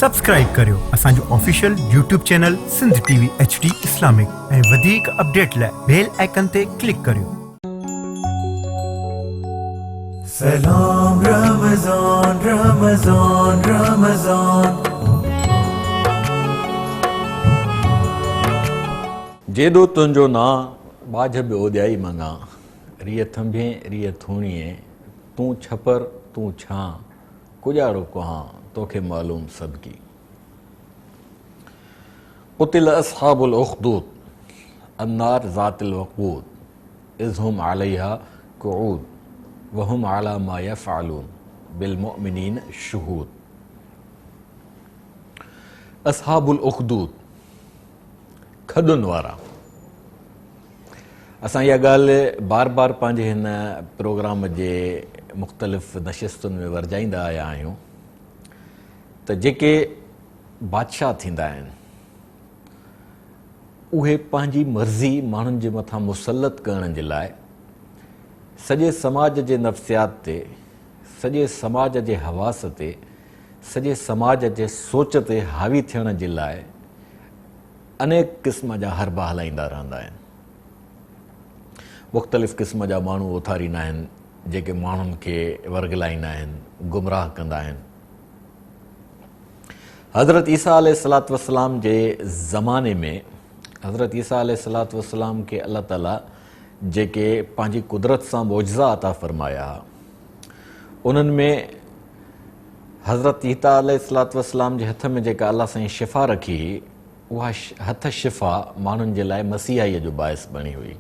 Subscribe ڪريو اسان جو official YouTube channel Sindh T V H D Islamic ۽ وڌيڪ اپڊيٽ لاء بيل آئيڪن تي ڪلڪ ڪريو. سلام رمضان رمضان رمضان. جيڏو تنهنجو نانء، ٻاجهه به اوڏيائي مڱان، ريء ٿنڀين ريء ٿوڻيين، تون ڇپر تون ڇانء، ڪڄاڙو ڪهان، توکي معلوم سڀڪي. قتل اصحاب الاخدود، النار ذات الوقود، اذ هم عليها قعود، وهم علي ما يفعلون بالمؤمنين شهود. اصحاب الاخدود، کڏن وارا. اسان اها ڳالهه بار بار پنهنجي هن پروگرام جي مختلف نشستن ۾ ورجائيندا آيا آهيون ته جيڪي بادشاهه ٿيندا آهن اهي پنهنجي مرضي ماڻهن جي مٿان مسلط ڪرڻ جي لاء سڄي سماج جي نفسيات تي، سڄي سماج جي حواس تي، سڄي سماج جي سوچ تي حاوي ٿيڻ جي لاء انيڪ قسم جا حربا هلائيندا رهندا آهن. مختلف قسم جا ماڻهو اٿاريندا آهن، جيڪي ماڻهن کي ورغلائيندا آهن، گمراهه ڪندا آهن. حضرت عيسيٰ عليه الصلوة والسلام جي زماني ۾ حضرت عيسيٰ عليه الصلوة والسلام کي الله تعاليٰ جيڪي پنهنجي قدرت سان معجزا عطا فرمايا ها، انهن ۾ حضرت عيسيٰ عليه الصلوة والسلام جي هٿ ۾ جيڪا الله سائين شفا رکي هئي، اها هٿ شفا ماڻهن جي لاء مسيحائيء جو باعث بڻي هئي.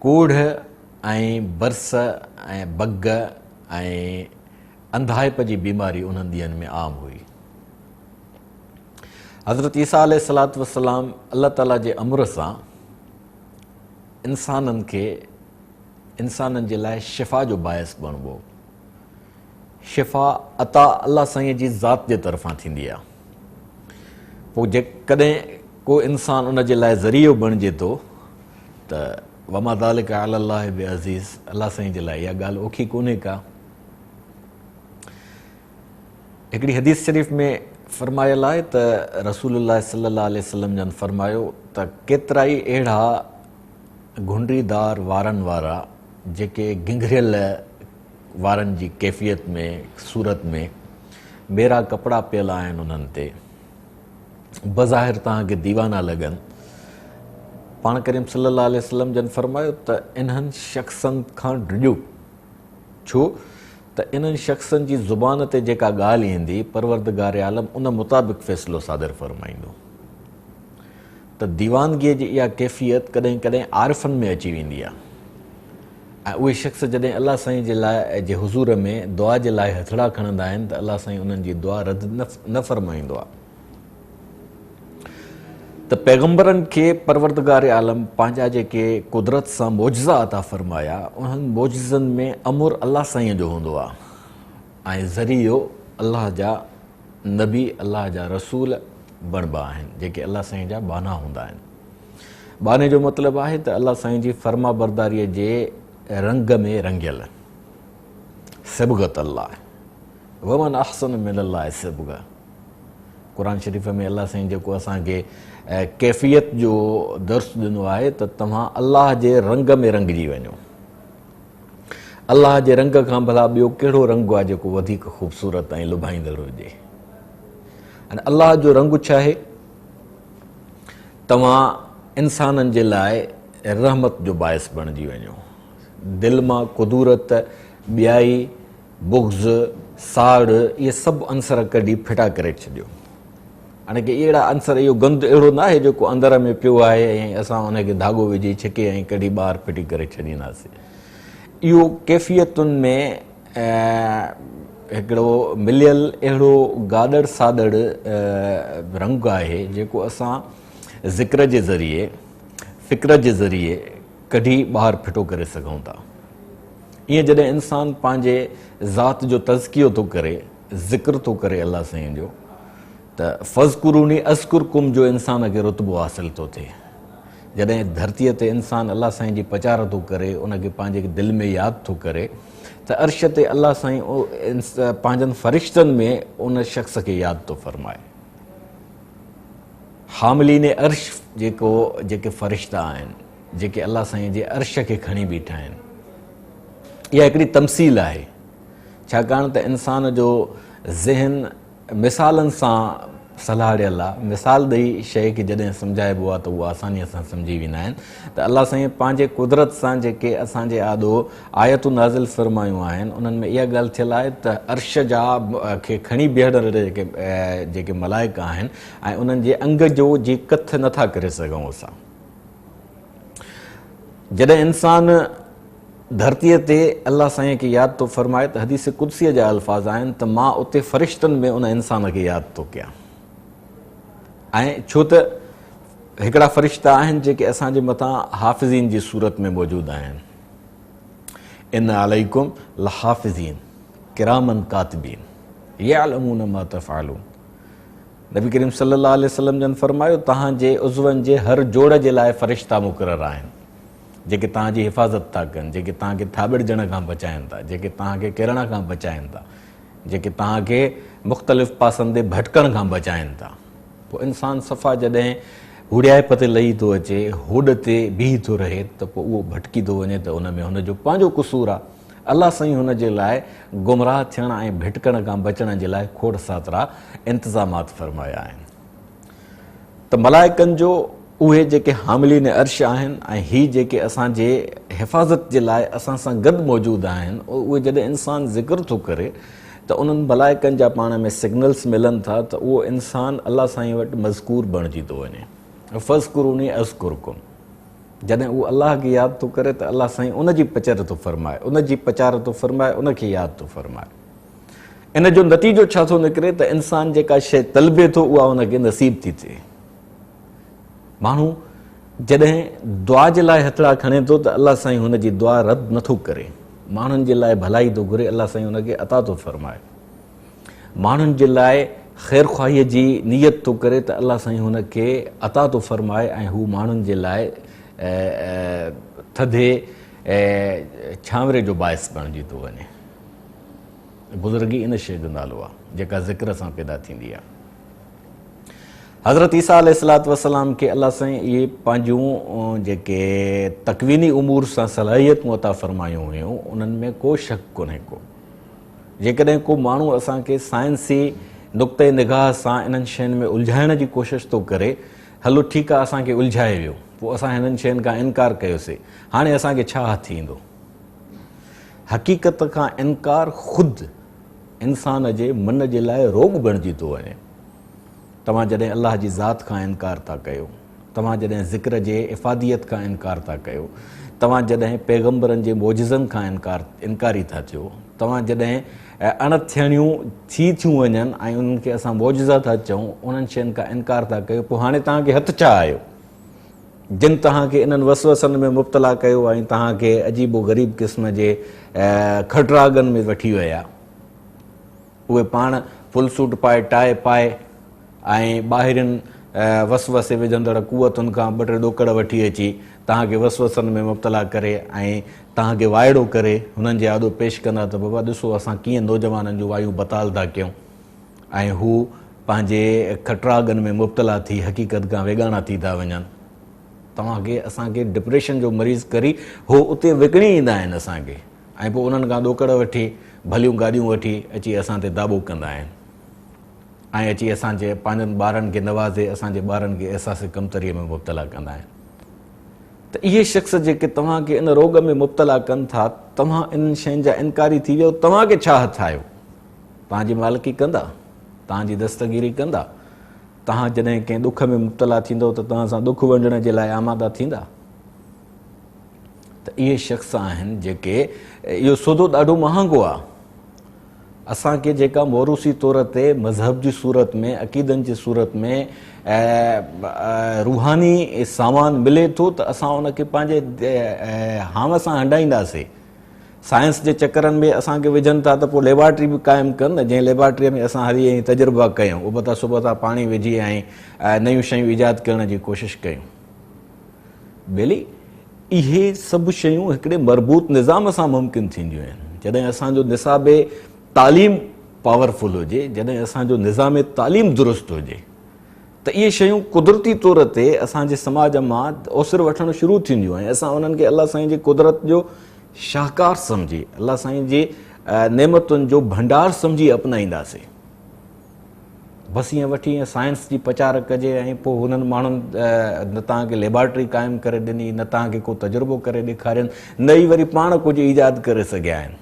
ڪوڙهه ۽ برص ۽ بگ ۽ انڌائپ جي بيماري انهن ڏينهن ۾ عام هئي. حضرت عيسيٰ عليه الصلوة والسلام الله تعاليٰ جي امر سان انسانن کي انسانن جي لاء شفا جو باعث بڻبو. شفا عطا الله سائينء جي ذات جي طرفان ٿيندي آهي. پوء جيڪڏهن ڪو انسان ان جي لاء ذريعو بڻجي ٿو ته وما ذلک علی الله بعزيز، الله سائين جي لاء اها ڳالهه اوکي ڪونهي ڪا. هڪڙي حديث شريف ۾ فرمايل آهي ته رسول الله صلي الله عليه وسلم جن فرمايو ته ڪيترائي اهڙا گهنڊريدار وارن وارا جيڪي گهنگهريل وارن جي ڪيفيت ۾ صورت ۾ ميرا ڪپڙا پيل آهن انهن تي بظاهر توهان کي ديوانا لڳن. پاڻ ڪريم صلي الله عليه وسلم جن فرمايو ته انهن شخصن کان ڊڄو، ڇو ته انهن شخصن جي زبان تي جيڪا ڳالهه ايندي پروردگار عالم ان مطابق فيصلو صادر فرمائيندو. ته ديوانگيء جي اها ڪيفيت ڪڏهن ڪڏهن عارفن ۾ اچي ويندي آهي ۽ اهي شخص جڏهن الله سائين جي لاء جي حضور ۾ دعا جي لاء هٿڙا کڻندا آهن ته الله سائين انهن جي دعا رد نه فرمائيندو آهي ته پيغمبرن کي پروردگار عالم پنهنجا جيڪي قدرت سان معجزا عطا فرمايا انهن معجزن ۾ امر الله سائين جو هوندو آهي ۽ ذريعو الله جا نبي الله جا رسول بڻبا آهن جيڪي الله سائين جا ٻانها هوندا آهن. ٻانهي جو مطلب آهي ته الله سائين جي فرمانبرداريء جي رنگ ۾ رنگيل. صبغة الله ومن احسن من الله صبغة قرآن شريف ۾ الله سائين جيڪو اسان کي ڪيفيت جو درس ڏنو آهي ته توهان الله جي رنگ ۾ رنگجي وڃو. الله جي رنگ کان ڀلا ٻيو ڪهڙو رنگ آهي جيڪو وڌيڪ خوبصورت ۽ لڀائيندڙ هجي؟ ۽ الله جو رنگ ڇا آهي؟ توهان انسانن جي لاء رحمت جو باعث بڻجي وڃو. دل مان ڪدورت، ٻيائي، بغض، ساڙ اهي سڀ عنصر ڪڍي ڦٽا ڪري ڇڏيو. هاڻي ڪي اهڙا عنصر اهو گند اهڙو نه آهي جيڪو اندر ۾ پيو آهي ۽ اسان ان کي ڌاڳو وجهي ڇڪي ۽ ڪڍي ٻاهر ڦٽي ڪري ڇڏينداسين. اهو ڪيفيتن ۾ هڪڙو مليل اهڙو گاڏڙ ساڏڙ رنگ آهي جيڪو اسان ذڪر جي ذريعي فڪر جي ذريعي ڪڍي ٻاهر ڦٽو ڪري سگهون ٿا. ائين جڏهن انسان پنهنجي ذات جو تزڪيو ٿو ڪري، ذڪر ٿو ڪري الله سائين جو ته فاذڪروني اذڪرڪم جو انسان کي رتبو حاصل ٿو ٿئي. جڏهن ڌرتيء تي انسان الله سائين جي پچار ٿو ڪري، ان کي پنهنجي دل ۾ ياد ٿو ڪري ته عرش تي الله سائين پنهنجن فرشتن ۾ ان شخص کي ياد ٿو فرمائي. حاملين عرش جيڪو جيڪي فرشتا آهن، جيڪي الله سائين جي عرش کي کڻي بيٺا آهن. اها هڪڙي تمثيل آهي، ڇاڪاڻ ته انسان جو ذهن مثالن سان سلهاڙيل آ، مثال ڏئي شيء کي جڏهن سمجهائبو آ ته اهو آسانيء سان سمجهي ويندا آهن ته الله سائين پنهنجي قدرت سان جيڪي اسان جي آڏو آيتون نازل فرمايون آهن انهن ۾ اها ڳالهه ٿيل آهي ته عرش جا کي کڻي بيهندڙ جيڪي جيڪي ملائڪ آهن ۽ انهن جي انگ جو جي ڪٿ نٿا ڪري سگهون اسان. جڏهن انسان ڌرتيء تي الله سائين کي ياد ٿو فرمائي ته حديث قدسيء جا الفاظ آهن ته مان اتي فرشتن ۾ ان انسان کي ياد ٿو ڪيان ۽ ڇو ته هڪڙا فرشتا آهن جيڪي اسان جي مٿان حافظين جي صورت ۾ موجود آهن ان عليڪم لحافظين ڪرامن ڪاتبين يعلمون ما تفعلون نبي ڪريم صلي الله عليه وسلم جن فرمايو، توهان جي عضون جي هر جوڙ جي لاء فرشتا مقرر آهن، جيڪي توهان جي حفاظت ٿا ڪن، جيڪي توهان کي ٿاٻڙجڻ کان بچائين ٿا، جيڪي توهان کي ڪرڻ کان بچائين ٿا، جيڪي توهان کي مختلف پاسن تي ڀٽڪڻ کان بچائين ٿا. پوء انسان صفا جڏهن هوڙيائپ تي لهي ٿو اچي، هوڏ تي بيهي ٿو رهي ته پوء اهو ڀٽڪي ٿو وڃي ته ان ۾ هن جو پنهنجو قصور آهي. الله سائين هن جي لاء گمراهه ٿيڻ ۽ ڀٽڪڻ کان بچڻ جي لاء کوڙ ساترا انتظامات فرمايا آهن ته ملائڪن جو اهي جيڪي حاملين عرش آهن ۽ هي جيڪي اسان جي حفاظت جي لاء اسان سان گڏ موجود آهن اهي جڏهن انسان ذڪر ٿو ڪري ته انهن ملائڪن جا پاڻ ۾ سگنلز ملن ٿا ته اهو انسان الله سائين وٽ مذڪور بڻجي ٿو وڃي فاذڪروني اذڪرڪم جڏهن هو الله کي ياد ٿو ڪري ته الله سائين ان جي پچر ٿو فرمائي، ان جي پچار ٿو فرمائي، ان کي ياد ٿو فرمائي. ان جو نتيجو ڇا ٿو نڪري ته انسان جيڪا شيء طلبي ٿو اها ان کي نصيب ٿي ٿئي. ماڻهو جڏهن دعا جي لاء هٿڙا کڻي ٿو ته الله سائين هن جي دعا رد نٿو ڪري. ماڻهن جي لاء ڀلائي ٿو گهري الله سائين ان کي عطا ٿو فرمائي. ماڻهن جي لاء خيرخواهيء جي نيت ٿو ڪري ته الله سائين هن کي عطا ٿو فرمائي ۽ هو ماڻهن جي لاء ٿڌي ڇانوري جو باعث بڻجي ٿو وڃي. بزرگي ان شيء جو نالو آهي جيڪا ذڪر سان پيدا ٿيندي آهي. حضرت عيسيٰ عليه الصلوة والسلام کي الله سائين اهي پنهنجون جيڪي تڪويني امور سان صلاحيتون عطا فرمايون هيون انهن ۾ ڪو شڪ ڪونهي ڪو. جيڪڏهن ڪو ماڻهو اسان کي سائنسي نقطه نگاهه سان انهن شين ۾ الجهائڻ جي ڪوشش ٿو ڪري، هلو ٺيڪ آ اسان کي الجهائي ويو، پوء اسان هنن شين کان انڪار ڪيوسي، هاڻي اسان کي ڇا هٿ ايندو؟ حقيقت کان انڪار خود انسان جي من جي لاء روڳ بڻجي ٿو وڃي. توهان جڏهن الله جي ذات کان انڪار ٿا ڪيو، توهان جڏهن ذڪر جي افاديت کان انڪار ٿا ڪيو، توهان جڏهن پيغمبرن جي معجزن کان انڪار انڪاري ٿا ٿيو، توهان جڏهن اڻ ٿيڻيون ٿي ٿيون وڃن ۽ انهن کي اسان معجزا ٿا چئون، انهن شين کان انڪار ٿا ڪيو، پوء هاڻي توهان کي هٿ ڇا آيو؟ جن توهان کي انهن وسوسن ۾ مبتلا ڪيو ۽ توهان کي عجيب و غريب قسم جي کڙراڳن ۾ وٺي ويا. اهي پاڻ فل سوٽ پائي، ٽاء پائي ۽ ٻاهرين وسوسي وجهندڙ قوتن کان ٻه ٽي ڏوڪڙ وٺي اچي توهان کي وسوسن ۾ مبتلا ڪري ۽ توهان کي وائڙو ڪري هنن جي آڏو پيش ڪندا ته بابا ڏسو اسان ڪيئن نوجوانن جون وايون بتال ٿا ڪيون ۽ هو پنهنجي کٽراڳن ۾ مبتلا ٿي حقيقت کان ويڳاڻا ٿي ٿا وڃن. توهان کي اسان کي ڊپريشن جو مريض ڪري هو اتي وڪڻي ايندا آهن اسان کي. ۽ پوء انهن کان ڏوڪڙ وٺي ڀليون گاڏيون وٺي اچي اسان تي داٻو ڪندا آهن ۽ اچي اسان جي پنهنجن ٻارن کي نوازي اسان جي ٻارن کي احساس ڪمتريء ۾ مبتلا ڪندا آهن ته اهي شخص جيڪي توهان کي ان روڳ ۾ مبتلا ڪن ٿا توهان انهن شين جا انڪاري ٿي ويو توهان کي ڇا هٿ آيو؟ توهان جي مالڪي ڪندا؟ توهان جي دستگيري ڪندا؟ توهان جڏهن ڪنهن ڏک ۾ مبتلا ٿيندؤ ته توهان سان ڏک ونڊڻ جي لاء آماده ٿيندا؟ ته اهي شخص آهن جيڪي اهو سودو ڏاڍو مهانگو آهي. اسان کي جيڪا موروثي طور تي مذهب جي صورت ۾ عقيدن جي صورت ۾ روحاني سامان ملي ٿو ته اسان ان کي پنهنجي هانء سان هنڊائينداسي. سائنس جي چڪرن ۾ اسان کي وجهن ٿا ته پوء ليبارٽري به قائم ڪن نه جنهن ليبارٽري ۾ اسان هلي ۽ تجربا ڪيون ابتا سبتا پاڻي وجهي ۽ نيون شيون ايجاد ڪرڻ جي ڪوشش ڪيون. ٻيلي اهي سڀ شيون هڪڙي مربوط نظام سان ممڪن ٿينديون آهن. جڏهن اسان جو نصاب تعليم پاورفل هجي، جڏهن اسان جو نظام تعليم درست هجي ته اهي شيون قدرتي طور تي اسان جي سماج مان اوسر وٺڻ شروع ٿينديون ۽ اسان انهن کي الله سائين جي قدرت جو شاهڪار سمجهي، الله سائين جي نعمتن جو ڀنڊار سمجهي اپنائينداسين. بس ائين وٺي ائين سائنس جي پچار ڪجي ۽ پوء هنن ماڻهن نه توهان کي ليبارٽري قائم ڪري ڏني، نه توهان کي ڪو تجربو ڪري ڏيکارين، نه ئي وري پاڻ ڪجهه ايجاد ڪري سگهيا آهن.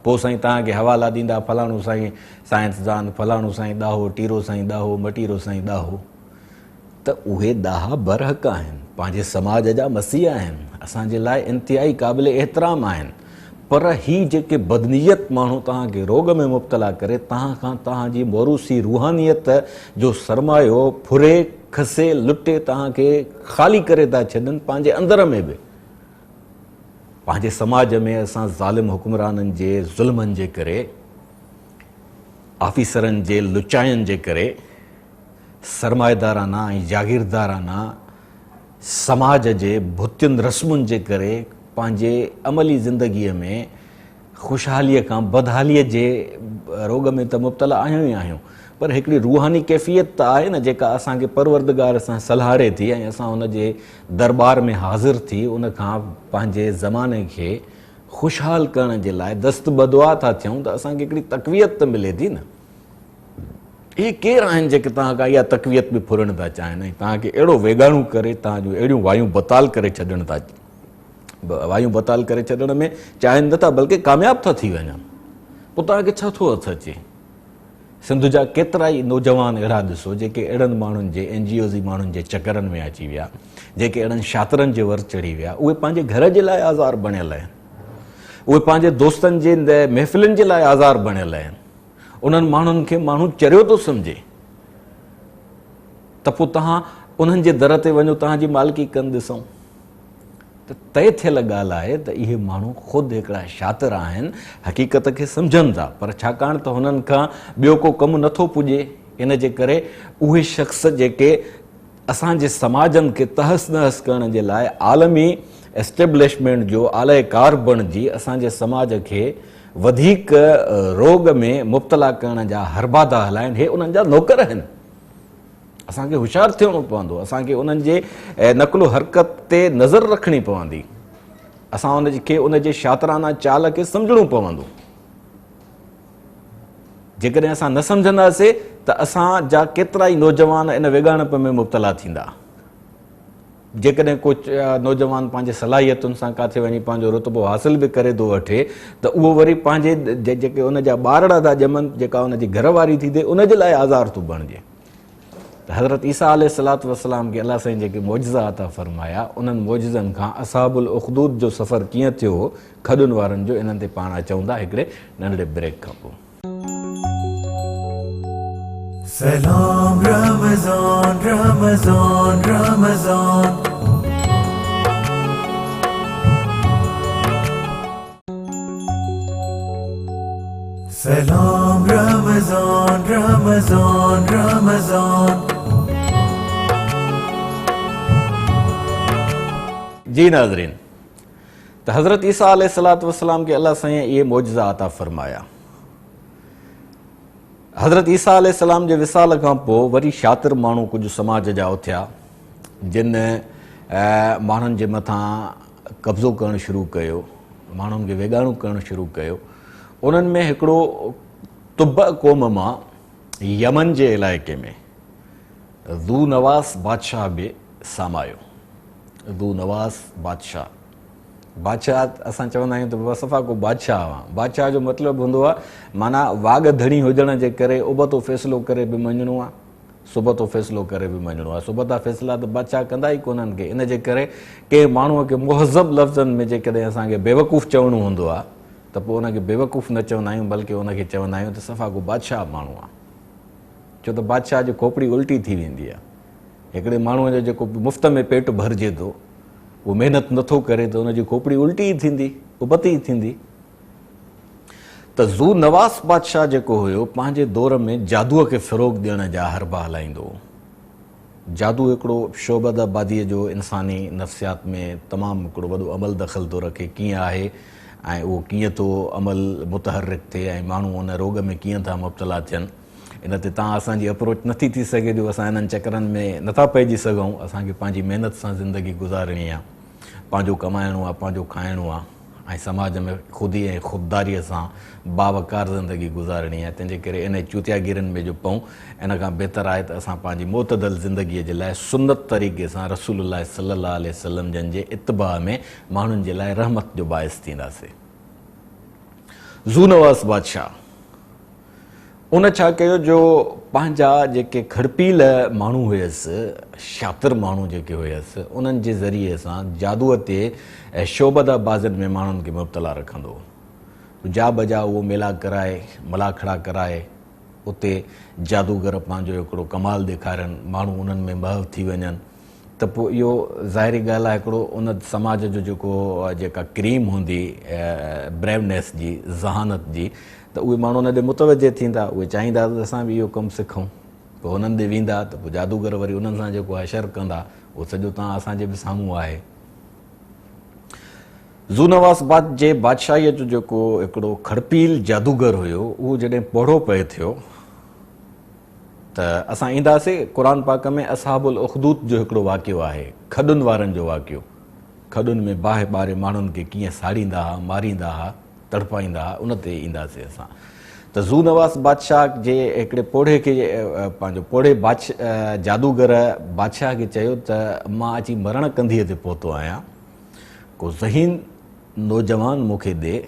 پوء سائين توهان کي حوالا ڏيندا، فلاڻو سائين سائنسدان، فلاڻو سائين ڏاهو، ٽيرو سائين ڏاهو، مٽيرو سائين ڏاهو. ته اهي ڏاها برحق آهن، پنهنجي سماج جا مسيح آهن، اسان جي لاء انتهائي قابل احترام آهن، پر هي جيڪي بدنيت ماڻهو توهان کي روڳ ۾ مبتلا ڪري توهان کان توهان جي موروثي روحانيت جو سرمايو ڦري، کسي، لٽي توهان کي خالي ڪري ٿا ڇڏن، پنهنجي اندر ۾ به پنهنجي سماج ۾ اسان ظالم حڪمرانن جي ظلمن جي ڪري، آفيسرن جي لچاين جي ڪري، سرمائيدارانه ۽ جاگيردارانه سماج جي ڀتين رسمن جي ڪري پنهنجي عملي زندگيء ۾ خوشحاليء کان بدحاليء جي روڳ ۾ ته مبتلا آهيون ئي آهيون پر هڪڙي روحاني ڪيفيت ته آهي نه جيڪا اسان کي پروردگار سان سلهاڙي ٿي ۽ اسان ان جي درٻار ۾ حاضر ٿي ان کان پنهنجي زماني کي خوشحال ڪرڻ جي لاء دست بدعا ٿا ٿيون ته اسان کي هڪڙي تقويت ته ملي ٿي نه. اهي ڪير آهن جيڪي توهان کان اها تقويت به ڦرڻ ٿا چاهين ۽ توهان کي اهڙو ويڳاڻو ڪري توهان جون اهڙيون وايون بتال ڪري ڇڏڻ ٿا وايون بتال ڪري ڇڏڻ ۾ چاهين نٿا بلڪه ڪامياب ٿا ٿي وڃن پوء توهان کي ڇا ٿو هٿ اچي؟ سنڌ جا ڪيترا ئي نوجوان اهڙا ڏسو جيڪي اهڙن ماڻهن جي اين جي اوز ماڻهن جي چڪرن ۾ اچي ويا جيڪي اهڙن شاطرن جي ور چڙهي ويا اهي پنهنجي گهر جي لاء آزار بڻيل آهن اهي پنهنجي دوستن جي محفلن جي لاء آزار بڻيل آهن انهن ماڻهن کي ماڻهو چريو ٿو سمجهي ته پوء توهان انهن جي در تي وڃو توهان جي مالڪي ڪن ڏسون ته طئي ٿيل ڳالهه آهي ته اهي ماڻهو خود هڪڙا شاطر آهن حقيقت کي سمجهن ٿا پر ڇاڪاڻ ته هنن کان ٻيو ڪو ڪم نٿو پڄي ان جي ڪري اهي شخص جيڪي اسان جي سماجن کي تهس نهس ڪرڻ جي لاء عالمي اسٽيبلشمينٽ جو آلئه ڪار بڻجي اسان جي سماج کي وڌيڪ روڳ ۾ مبتلا ڪرڻ جا حربا ٿا هلائن، هي انهن جا نوڪر آهن. اسان کي هوشيار ٿيڻو پوندو، اسان کي انهن جي نقل و حرڪت تي نظر رکڻي پوندي، اسان ان کي ان جي شاطرانه چال کي سمجهڻو پوندو. جيڪڏهن اسان نه سمجهنداسين ته اسان جا ڪيترائي نوجوان ان ويڳاڻپ ۾ مبتلا ٿيندا. جيڪڏهن ڪو نوجوان پنهنجي صلاحيتن سان ڪاٿي وڃي پنهنجو رتبو حاصل به ڪري ٿو وٺي ته اهو وري پنهنجي جيڪي ان جا ٻارڙا ٿا ڄمن، جيڪا ان جي گهر واري ٿي ٿئي، ان جي لاء آزار ٿو بڻجي. ته حضرت عيسيٰ عليه الصلوة والسلام کي الله سائين جيڪي معجزا عطا فرمايا، انهن معجزن کان اصحاب الاخدود جو سفر ڪيئن ٿيو هو، کڏن وارن جو، انهن تي پاڻ اچون ٿا هڪڙي ننڍڙي بريڪ کان پوء. سلام رمضان رمضان رمضان. سلام رمضان رمضان رمضان. جي ناظرين ته حضرت عيسيٰ عليه الصلوة والسلام کي الله سائين اهي معجزا عطا فرمايا. حضرت عيسيٰ عليه السلام جي وصال کان پوء وري شاطر ماڻهو ڪجهه سماج جا اٿيا جن ماڻهن جي مٿان قبضو ڪرڻ شروع ڪيو، ماڻهن کي ويڳاڻو ڪرڻ شروع ڪيو. انهن ۾ هڪڙو تبع قوم مان يمن جي علائقي ۾ ذو نواس بادشاهه به سامايو. ذو نواس بادشاهه، بادشاهه اسان چوندا آهيون ته بابا صفا ڪو بادشاهه آهي. بادشاهه جو مطلب هوندو آهي معنيٰ واڳ ڌڻي هجڻ جي ڪري ابتو فيصلو ڪري به مڃڻو آهي. سبتو فيصلو ڪري به مڃڻو آهي. سبتا فيصلا ته بادشاهه ڪندا ئي ڪونهن ڪي. ان جي ڪري ڪنهن ماڻهوء کي مهذب لفظن ۾ جيڪڏهن اسان کي بيوقوف چوڻو هوندو آهي ته پوء ان کي بيوقوف نه چوندا آهيون بلڪه ان کي چوندا آهيون ته صفا ڪو بادشاهه ماڻهو آهي. ڇو ته بادشاهه جي کوپڙي الٽي ٿي ويندي آهي. هڪڙي ماڻهوء جو جيڪو مفت ۾ پيٽ ڀرجي ٿو، اهو محنت نٿو ڪري ته ان جي کوپڙي الٽي ئي ٿيندي، ابتي ئي ٿيندي. ته ذو نواس بادشاهه جيڪو هيو، پنهنجي دور ۾ جادوء کي فروغ ڏيڻ جا حربا هلائيندو هو. جادو هڪڙو شعبده بازيء جو انساني نفسيات ۾ تمام هڪڙو وڏو عمل دخل ٿو رکي، ڪيئن آهي ۽ اهو ڪيئن ٿو عمل متحرڪ ٿئي ۽ ماڻهو ان روڳ ۾ ڪيئن ٿا مبتلا ٿين، ان تي تان اسان جي اپروچ نٿي ٿي سگهي جو اسان انهن چڪرن ۾ نٿا پئجي سگهون. اسان کي پنهنجي محنت سان زندگي گذارڻي آ، پنهنجو ڪمائڻو آ، پنهنجو کائڻو آ ۽ سماج ۾ خودي ۽ خودداريء سان باوقار زندگي گذارڻي آهي، تنهنجي ڪري انهي چوتياگيرين ۾ جو پئون، ان کان بهتر آهي ته اسان پنهنجي معتدل زندگيء جي لاء سنت طريقي سان رسول الله صلي الله عليه وسلم جن جي اتباع ۾ ماڻهن جي لاء رحمت جو باعث ٿينداسين. ذونواس بادشاهه. ان ڇا ڪيو جو پنهنجا جيڪي کڙپيل ماڻهو هيس، شاطر ماڻهو جيڪي هيس، انهن جي ذريعي سان جادوء تي شعبده بازين ۾ ماڻهن کي مبتلا رکندو هو. جا بجا اهو ميلا ڪرائي، ملاکڙا ڪرائي، اتي جادوگر پنهنجو هڪڙو ڪمال ڏيکارين، ماڻهو انهن ۾ محو ٿي وڃن. ته پوء اهو ظاهري ڳالهه آهي هڪڙو ان سماج جو جيڪو جيڪا ڪريم هوندي بريونيس جي ذهانت جي ته اهي ماڻهو ان ڏي متوجه ٿيندا اهي چاهيندا ته اسان به اهو ڪم سکون پوء انهن ڏي ويندا ته پوء جادوگر وري انهن سان جيڪو حشر ڪندا اهو سڄو تان اسان جي به سامهون آهي. ذونواس باد جي بادشاهيء جو جيڪو هڪڙو کڙپيل جادوگر هيو اهو جڏهن پوڙهو پئي ٿيو ته اسان اينداسي قرآن پاڪ ۾ اصحاب الاخدود جو هڪڙو واقعو آهي کڏن وارن جو واقعو کڏن ۾ باهه ٻاري ماڻهن کي ڪيئن ساڙيندا ها ماريندا ها تڙپائيندا ها ان تي اينداسي اسان ته ذو نواس بادشاهه جي هڪڙي پوڙهي کي پنهنجو پوڙهي جادوگر بادشاهه کي چيو ته مان اچي مرڻ ڪنڌيء تي پهتو آهيان ڪو ذهين نوجوان مون کي ڏي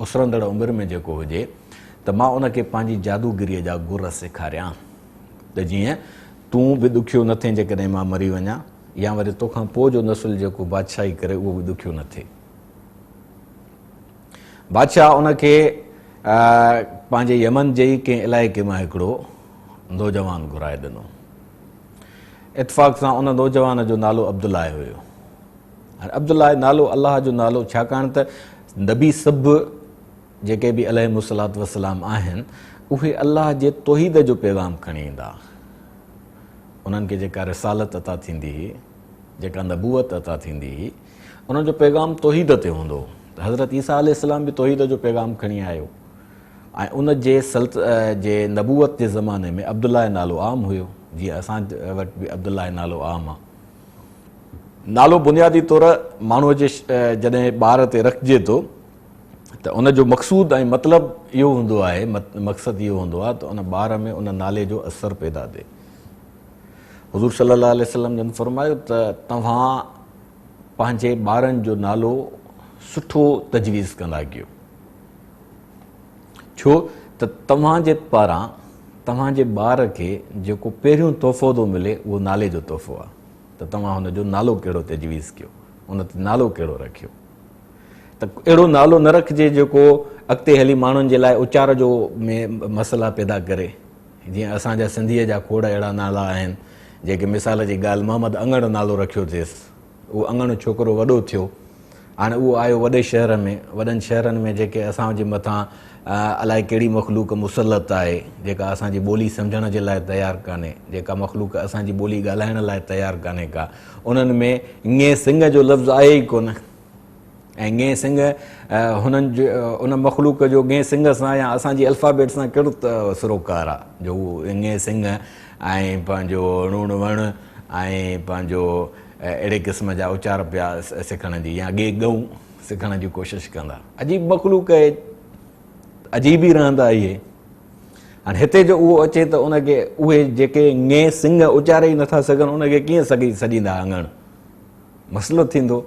اسرندڙ عمر ۾ جيڪو هجي ته مان ان کي پنهنجي جادوگريء جا گر سيکاريان ته جيئن تون به ڏکيو نه ٿين جيڪڏهن مان مري وڃان يا وري توکان پوء جو نسل جيڪو بادشاهي ڪري اهو به ڏکيو نه ٿئي. بادشاهه ان کي پنهنجي يمن جي ئي ڪنهن علائقي مان هڪڙو نوجوان گهرائي ڏنو. اتفاق سان ان نوجوان جو نالو عبدالله هيو. هاڻي عبدالله نالو الله جو نالو ڇاڪاڻ ته نبي سڀ جيڪي به عليهم الصلوة والسلام آهن اهي الله جي توحيد جو پيغام کڻي ايندا انهن کي جيڪا رسالت عطا ٿيندي هئي جيڪا نبوت عطا ٿيندي هئي انهن جو پيغام توحيد تي هوندو هو ته حضرت عيسيٰ عليه السلام به توحيد جو پيغام کڻي آيو ۽ ان جي سلط جي نبوت جي زماني ۾ عبدالله نالو عام هيو جيئن اسان وٽ به عبدالله نالو عام آهي نالو بنيادي طور ماڻهوء جي جڏهن ٻار تي رکجي ٿو ته ان جو مقصود ۽ مطلب اهو هوندو آهي، مقصد اهو هوندو آهي ته ان ٻار ۾ ان نالي جو اثر پيدا ٿئي. حضور صلي الله عليه وسلم جن فرمايو ته توهان پنهنجي ٻارن جو نالو سٺو تجويز ڪندا ڪيو، ڇو ته توهان جي پاران توهان جي ٻار کي جيڪو پهريون تحفو ٿو ملي اهو نالي جو تحفو آهي. ته توهان هن جو نالو ڪهڙو تجويز ڪيو، ان تي نالو ڪهڙو رکيو ته اهڙو نالو نه رکجي جيڪو اڳتي هلي ماڻهن جي لاء اچار جو ۾ مسئلا پيدا ڪري جيئن اسان جا سنڌيء جا کوڙ اهڙا نالا آهن جيڪي مثال جي ڳالهه محمد اڱڻ نالو رکيو اٿيس اهو اڱڻ ڇوڪرو وڏو ٿيو هاڻي اهو آيو وڏي شهر ۾، وڏن شهرن ۾ جيڪي اسان جي مٿان الائي ڪهڙي مخلوق مسلط آهي، جيڪا اسان جي ٻولي سمجهڻ جي لاء تيار ڪانهي، جيڪا مخلوق اسان جي ٻولي ڳالهائڻ لاء تيار ڪانهي ڪا، انهن ۾ ڱي سنگ جو لفظ آهي ئي ڪونه ۽ ڱي سنگ هنن جو ان مخلوق جو ڱي سنگ سان يا اسان جي الفابيٽ سان ڪهڙو سروڪار آهي جو هو ڱي سنگ ۽ پنهنجو ڻوڻ وڻ ۽ پنهنجو اهڙي قسم جا اچار پيا سکڻ جي يا ڳي ڳئون سکڻ جي ڪوشش ڪندا. عجيب مخلوق اهي، عجيب ئي رهندا اهي. هاڻي هتي جو اهو اچي ته ان کي اهي جيڪي ڱي سنگ اچاري ئي نٿا سگهن ان کي ڪيئن سگهي سڏيندا اڱڻ؟ مسئلو ٿيندو.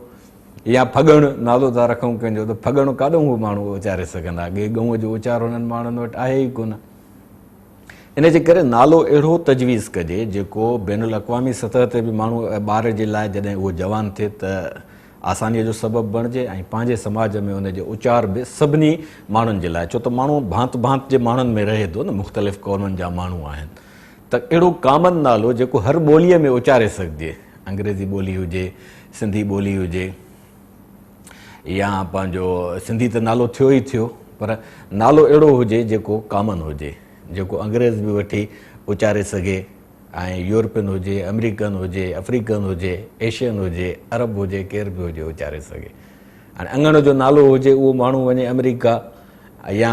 يا ڦڳڻ نالو ٿا رکون ڪنهن جو ته ڦڳڻ ڪاڏئون هو ماڻهو اچاري سگهندا؟ ڳي ڳئون جو اچار هنن ماڻهن وٽ آهي ئي ڪونه. ان جي ڪري نالو اهڙو تجويز ڪجي جيڪو بين الاقوامي سطح تي به ماڻهو ٻار جي لاء جڏهن اهو جوان ٿئي ته آسانيء جو سبب بڻجي ۽ پنهنجي سماج ۾ ان جي اچار به سڀني ماڻهن جي لاء ڇو ته ماڻهو ڀانت ڀانت جي ماڻهن ۾ رهي ٿو نه مختلف قومن جا ماڻهو آهن ته اهڙو ڪامن نالو جيڪو هر ٻوليء ۾ اچاري سگهجي انگريزي ٻولي هجي سنڌي ٻولي هجي يا پنهنجو سنڌي ته نالو ٿيو ئي ٿيو پر نالو اهڙو هجي جيڪو ڪامن هجي جيڪو انگريز به وٺي اچاري سگهي ۽ يورپين هجي، آمريڪن هجي، آفريڪن هجي، ايشين هجي، عرب هجي، ڪير به هجي اچاري سگهي. هاڻي اڱڻ جو نالو هجي اهو ماڻهو وڃي آمريڪا يا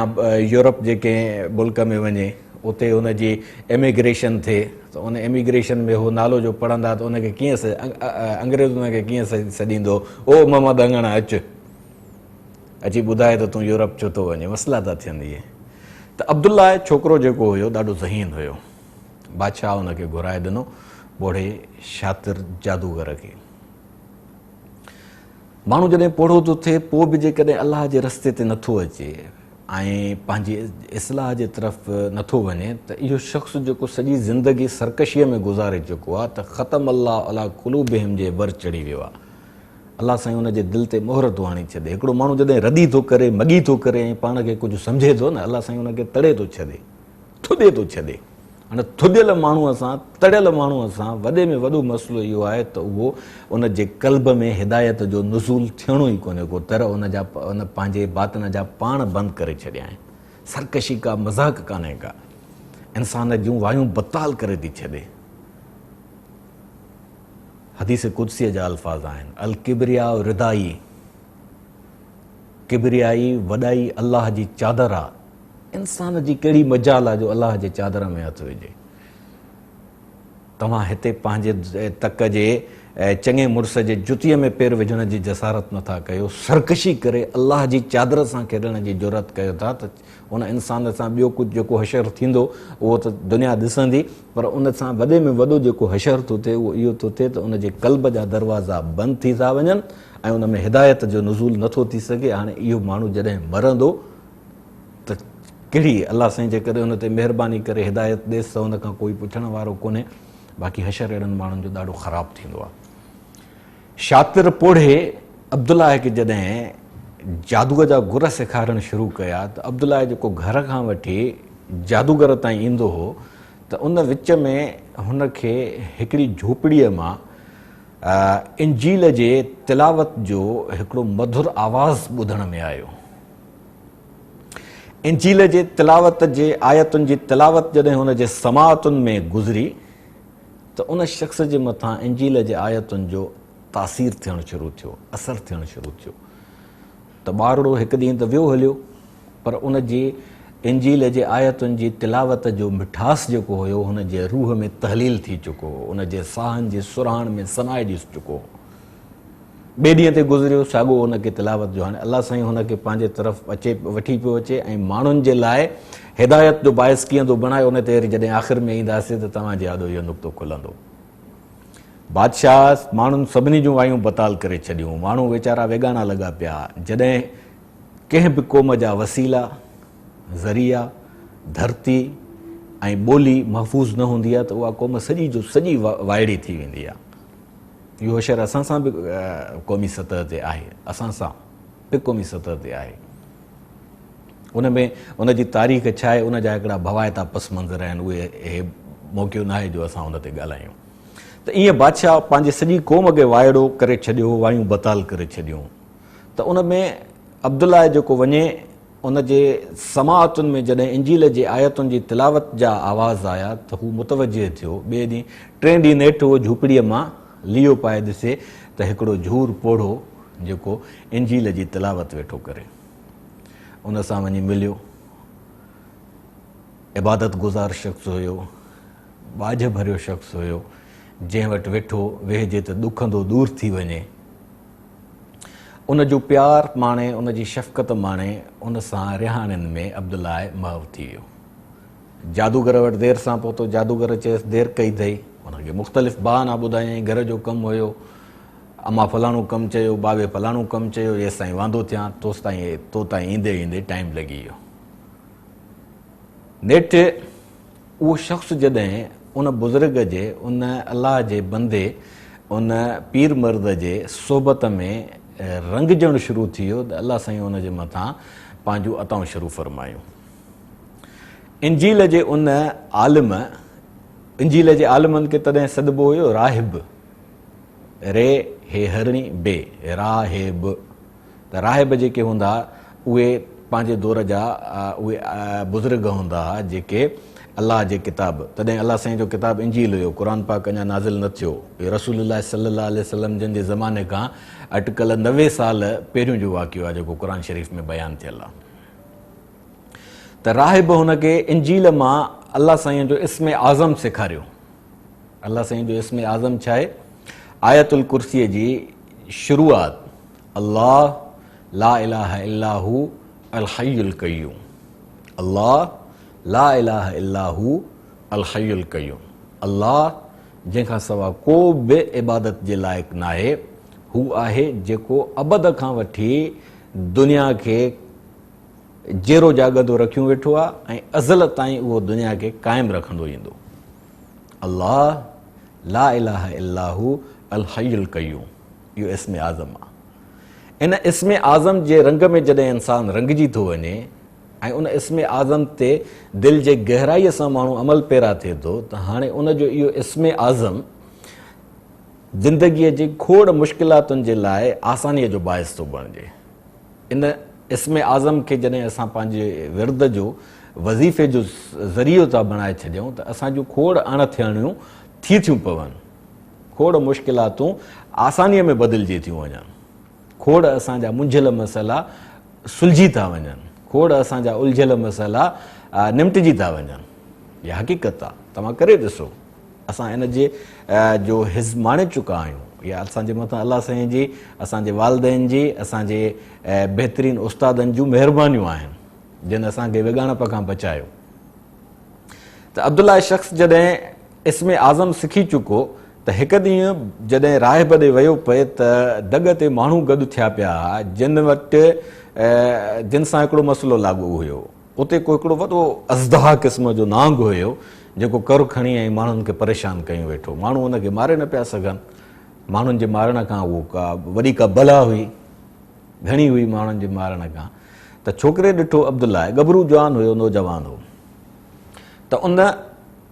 يورپ جي ڪنهن ملڪ ۾ وڃي اتي ان جي ايميگريشن ٿئي ته ان ايميگريشن ۾ هو نالو جو پڙهندا ته ان کي ڪيئن انگريز ان کي ڪيئن سڏيندو او محمد اڱڻ اچ اچي ٻڌاء ته تون يورپ ڇو ٿو وڃين مسئلا ٿا ٿين اهي ته عبدالله ڇوڪرو جيڪو هيو ڏاڍو ذهين هيو بادشاهه ان کي گهرائي ڏنو پوڙهي شاطر جادوگر کي. ماڻهو جڏهن پوڙهو ٿو ٿئي پوء به جيڪڏهن الله جي رستي تي نٿو اچي ۽ پنهنجي اصلاح جي طرف نٿو وڃي ته اهو شخص جيڪو سڄي زندگي سرڪشيء ۾ گذاري چڪو آهي ته ختم الله علي قلوبهم جي ور چڙهي ويو آهي. الله سائين ان جي دل تي مهر ٿو هڻي ڇڏي. هڪڙو ماڻهو جڏهن ردي ٿو ڪري، مڳي ٿو ڪري ۽ پاڻ کي ڪجهه سمجهي ٿو نه الله سائين ان کي تڙي ٿو ڇڏي. ٿڏي ٿو ڇڏي. هاڻي ٿڏيل ماڻهوء سان، تڙيل ماڻهوء سان وڏي ۾ وڏو مسئلو اهو آهي ته اهو ان جي قلب ۾ هدايت جو نزول ٿيڻو ئي ڪونهي ڪو در ان جا ان پنهنجي باطن جا پاڻ بند ڪري ڇڏيا آهن. سرڪشي ڪا مذاق ڪانهي ڪا. انسان جون وايون بتال ڪري ٿي ڇڏي. حديث قدسيء جا الفاظ آهن، الڪبرياء ردائي، ڪبريائي، وڏائي الله جي چادر آ. انسان جي ڪهڙي مجال آ جو الله جي چادر ۾ هٿ وجهي. توهان هتي پنهنجي تڪ جي چڱي مڙس جي جتيء ۾ پير وجهڻ جي جسارت نٿا ڪيو، سرڪشي ڪري الله جي چادر سان کيڏڻ جي جرئت ڪيو ٿا ته ان انسان سان ٻيو ڪجهه جيڪو حشر ٿيندو اهو ته دنيا ڏسندي پر ان سان وڏي ۾ وڏو جيڪو حشر ٿو ٿئي اهو اهو ٿو ٿئي ته ان جي قلب جا دروازا بند ٿي ٿا وڃن ۽ ان ۾ هدايت جو نزول نٿو ٿي سگهي. هاڻي اهو ماڻهو جڏهن مرندو ته ڪهڙي الله سائين جيڪڏهن ان تي مهرباني ڪري هدايت ڏيس ته ان کان ڪوئي پڇڻ وارو ڪونهي، باقي حشر اهڙن ماڻهن جو ڏاڍو خراب ٿيندو آهي. شاطر پوڙهي عبدالله کي جڏهن جادوء جا گر سيکارڻ شروع ڪيا ته عبدالله جيڪو گهر کان وٺي جادوگر تائين ايندو هو ته ان وچ ۾ هن کي هڪڙي جهوپڙيء مان انجيل جي تلاوت جو هڪڙو مڌر آواز ٻڌڻ ۾ آيو. انجيل جي تلاوت جي آيتن جي تلاوت جڏهن هن جي سماعتن ۾ گذري ته ان شخص جي مٿان انجيل جي آيتن جو تاثير ٿيڻ شروع ٿيو، اثر ٿيڻ شروع ٿيو ته ٻارڙو هڪ ڏينهن ته ويو هليو پر ان جي انجيل جي آيتن جي تلاوت جو مٺاس جيڪو هيو هن جي روح ۾ تحليل ٿي چڪو هو، ان جي ساهن جي سرهاڻ ۾ سمائجي چڪو هو. ٻئي ڏينهن تي گذريو ساڳو ان کي تلاوت جو هاڻي الله سائين هن کي پنهنجي طرف اچي وٺي پيو اچي ۽ ماڻهن جي لاء هدايت جو باعث ڪيئن ٿو بڻائي ان تي جڏهن آخر ۾ اينداسين ته توهان جي آڏو اهو نقطو کلندو. بادشاهه ماڻهن سڀني جون وايون بتال ڪري ڇڏيون ماڻهو ويچارا ويڳاڻا لڳا پيا جڏهن ڪنهن به قوم جا وسيلا، ذريعا، ڌرتي ۽ ٻولي محفوظ نه هوندي آهي ته اها قوم سڄي جو سڄي وائڙي ٿي ويندي آهي. اهو حشر اسان سان به قومي سطح تي آهي، اسان سان به قومي سطح تي آهي. ان ۾ ان جي تاريخ ڇا آهي، ان جا هڪڙا ڀوائتا پس منظر آهن، اهي هي موقعو ناهي جو اسان ان تي ڳالهايون. ته ائين بادشاهه پنهنجي سڄي قوم کي وائڙو ڪري ڇڏيو، وايون بتال ڪري ڇڏيون. ته ان ۾ عبدالله جيڪو وڃي ان جي سماعتن ۾ جڏهن انجيل جي آيتن جي تلاوت جا آواز آيا ته هو متوجهه ٿيو. ٻئي ڏينهن، ٽئين ڏينهن نيٺ هو جهوپڙيء مان ليئو پائي ڏسي ته هڪڙو جهور پوڙهو جيڪو انجيل جي تلاوت ويٺو ڪري. ان سان وڃي مليو. عبادت گذار شخص هيو. ٻاجهه ڀريو شخص هيو. جنهن وٽ ويٺو ويهجي ته ڏکندو دور ٿي وڃي. ان جو پيار ماڻي، ان جي شفقت ماڻي، ان سان رهاڻين ۾ عبدالله محو ٿي ويو. جادوگر وٽ دير سان پهتو، جادوگر چيس، دير ڪئي اٿئي. ان کي مختلف بهانا ٻڌايائين، گهر جو ڪم هيو، امان فلاڻو ڪم چيو، بابي فلاڻو ڪم چيو، جيستائين واندو ٿيان، توستائين تو تائين ايندي ايندي ٽائيم لڳي ويو. نيٺ اهو شخص جڏهن ان بزرگ جي، ان الله جي بندي، ان پير مرد جي صحبت ۾ رنگجڻ شروع ٿي ويو ته الله سائين ان جي مٿان پنهنجون عطائون شروع فرمايون. انجيل جي ان عالم، انجيل جي عالمن کي تڏهن سڏبو هيو راهب، ري هي هرڻي، بي، را هي ب. ته راهب جيڪي هوندا ها اهي پنهنجي دور جا اهي بزرگ هوندا ها جيڪي الله جي ڪتاب، تڏهن الله سائين جو ڪتاب انجيل هيو، قرآن پاڪ اڃا نازل نه ٿيو. اهو رسول الله صلي الله عليه وسلم جن جي زماني کان اٽڪل 90 سال پهريون جو واقعو آهي جيڪو قرآن شريف ۾ بيان ٿيل آهي. ته راهب هن کي انجيل مان الله سائين جو اسم اعظم سيکاريو. الله سائين جو اسم اعظم ڇا آهي؟ آيت الڪرسيء جي شروعات الله لا اله الا هو الحي القيوم، الله لا اله الا هو الحي القيوم، الله جنهن کان سوا ڪو به عبادت جي لائق ناهي، هو آهي جيڪو ابد کان وٺي دنيا کي جيئرو جاڳندو رکيون ويٺو آهي ۽ ازل تائين اهو دنيا کي قائم رکندو ايندو. الله لا اله الا هو الحي القيوم، اهو اسم اعظم آهي. ان اسم اعظم جي رنگ ۾ جڏهن انسان رنگجي ٿو وڃي ۽ ان اسم اعظم تي دل جي گهرائيء سان ماڻهو عمل پيرا ٿئي ٿو ته هاڻي ان جو اهو اسم اعظم زندگيء جي کوڙ مشڪلاتن جي لاء آسانيء جو باعث ٿو بڻجي. ان اسم اعظم کي جڏهن اسان پنهنجي ورد جو وظيفي جو ذريعو ٿا بڻائي ڇڏيون ته اسان جون کوڙ اڻ ٿيڻيون ٿي ٿيون پون، کوڙ مشڪلاتون آسانيء ۾ بدلجي ٿيون وڃن، کوڙ اسان جا منجهيل مسئلا سلجهي ٿا وڃن، کوڙ اسان جا الجهيل مسئلا نمٽجي ٿا وڃن. اها حقيقت آ، توهان ڪري ڏسو. اسان ان جي جو حظ ماڻي چڪا آهيون. اها اسان جي مٿان الله سائين جي، اسان جي والدين جي، اسان جي بهترين استادن جون مهربانيون آهن جن اسان کي ويڳاڻپ کان بچايو. ته عبدالله شخص جڏهن اسم اعظم سکي چڪو ته هڪ ڏينهن جڏهن راهب ڏي ويو پئي ته دڳ تي ماڻهو گڏ ٿيا پيا ها جن وٽ جن سان هڪڙو مسئلو لاڳو هيو. اتي ڪو هڪڙو وڏو ازدها قسم جو نانگ هيو جيڪو ڪر کڻي ۽ ماڻهن کي پريشان ڪيون ويٺو. ماڻهو ان کي ماري نه پيا سگهن. ماڻهن جي مارڻ کان اهو ڪا وڏي ڪا بلا هئي. گهڻي هئي ماڻهن جي مارڻ کان. ته ڇوڪري ڏٺو عبدالله ڳڀرو جوان هيو نوجوان هو. ته ان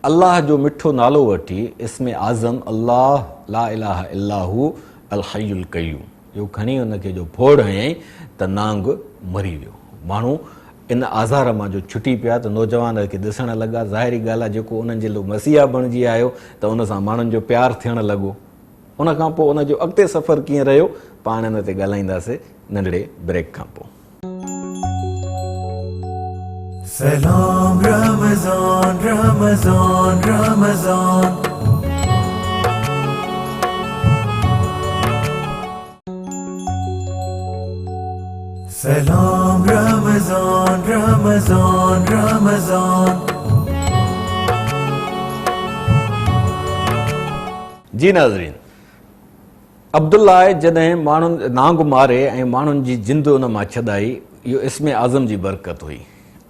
الله جو مٺو نالو وٺي اسم اعظم الله لا اله الا هو الحي القيوم اهو کڻي ان کي جو ڦوڙ هنيائين ته نانگ مري ويو. ماڻهو ان آزار مان جو ڇٽي پيا ته نوجوان کي ڏسڻ لڳا. ظاهري ڳالهه آهي جيڪو انهن جي لاء مسيحا بڻجي آيو ته ان سان ماڻهن جو پيار ٿيڻ لڳو. ان کان پوء ان جو اڳتي سفر ڪيئن رهيو پاڻ ان تي ڳالهائينداسين ننڍڙي بريڪ کان پوء. سلام رمضان رمضان رمضان. سلام رمضان رمضان رمضان. جي ناظرين، عبدالله جڏهن ماڻهن نانگ ماري ۽ ماڻهن جي جند ان مان ڇڏائي، اهو اسم اعظم جي برڪت هئي،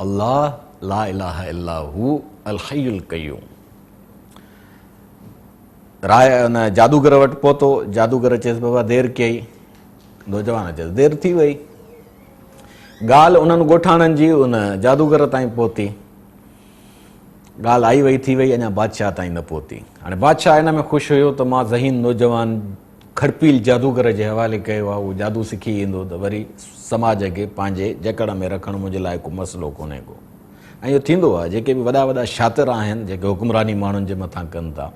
الله لا اله الا هو الحي القيوم. راء ان جادوگر وٽ پهتو، جادوگر چيس بابا دير ڪيئي؟ نوجوان چيس دير ٿي وئي. ڳالهه انهن ڳوٺاڻن جي ان جادوگر تائين پهتي. ڳالهه آئي وئي ٿي وئي، اڃا بادشاهه تائين نه پهتي. هاڻي بادشاهه ان ۾ خوش هيو ته مان ذهين نوجوان کڙپيل جادوگر جي حوالي ڪيو آهي، اهو جادو سکي ايندو ته وري سماج کي پنهنجي جڪڙ ۾ رکڻ منهنجي لاء ڪو مسئلو ڪونهي ڪو. ۽ اهو ٿيندو آهي، جيڪي به وڏا وڏا شاطر آهن، جيڪي حڪمراني ماڻهن جي مٿان ڪن ٿا،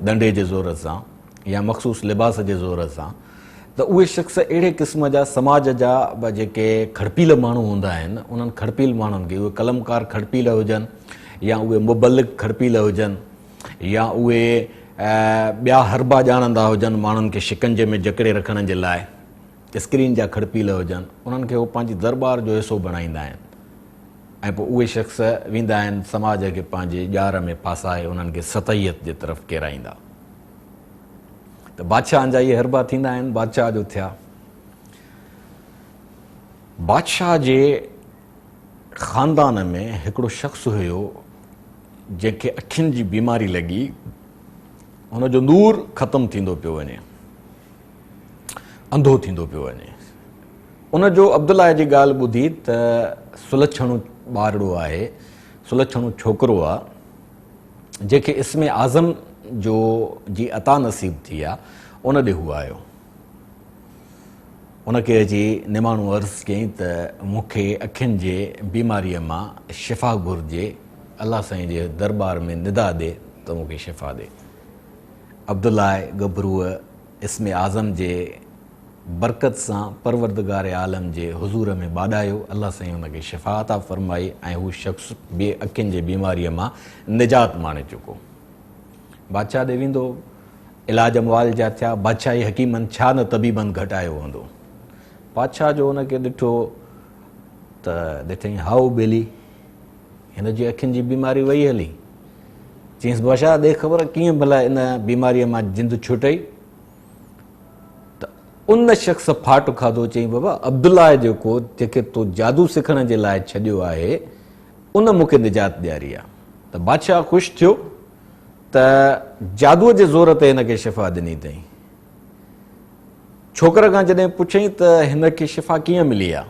ڏنڊي جي زور سان يا مخصوص لباس جي زور سان، ته اهي شخص اهڙي قسم جا سماج جا جيڪي کڙپيل ماڻهو هوندا آهن، انهن کڙپيل ماڻهن کي، اهي قلمڪار کڙپيل هجن يا اهي مبلغ کڙپيل هجن يا اهي ٻيا حربا ڄاڻندا هجن ماڻهن کي شڪنجي ۾ جڪڙي رکڻ جي لاء، اسڪرين جا کڙپيل هجن، انهن کي هو پنهنجي درٻار جو حصو بڻائيندا آهن ۽ پوء اهي شخص ويندا آهن سماج کي پنهنجي ڄار ۾ ڦاسائي انهن کي سطحيت جي طرف ڪيرائيندا. ته بادشاهن جا اهي حربا ٿيندا آهن، بادشاهه جو ٿيا. بادشاهه جي خاندان ۾ هڪڙو شخص هيو جنهن کي اکين جي بيماري لڳي، هن جو نور ختم ٿيندو پيو وڃي، انڌو ٿيندو پيو وڃي. ان جو عبدالله جي ڳالهه ٻڌي ته سلڇڻو ٻارڙو آهي، سلڇڻو ڇوڪرو آ، جنهن کي اسم اعظم جو جي عطا نصيب ٿي آ، ان ڏي هو آيو. ان کي اچي نماڻو عرض ڪيائين ته مون کي اکين جي بيماريء مان شفا گهرجي، الله سائين جي درٻار ۾ ندا ڏي ته مون کي شفا ڏي. عبدالله ڳڀروء اسم اعظم جي برڪت سان پروردگار عالم جي حضور ۾ ٻاڏايو، الله سائين ان کي شفا عطا فرمائي ۽ هو شخص به اکين جي بيماريء مان نجات ماڻي چڪو. بادشاهه ڏي ويندو، علاج معالجا ٿيا، بادشاهي حڪيمن ڇا نه طبيبن گهٽايو هوندو. بادشاهه جو ان کي ڏٺو ته ڏٺائين هائو ٻيلي! هن جي اکين جي بيماري وئي هلي. چيائينس بادشاهه ڏي خبر ڪيئن ڀلا ان بيماريء مان جند ڇٽئي؟ ته ان شخص ڦاٽ کاڌو چيائين بابا عبدالله جيڪو جنهن کي تو جادو سکڻ جي لاء ڇڏيو آهي ان مون کي نجات ڏياري آ. ته بادشاهه خوش ٿيو ته جادوء جي زور تي هن کي شفا ڏني اٿئين. ڇوڪر کان جڏهن پڇيائين ته هن کي شفا ڪيئن ملي آ؟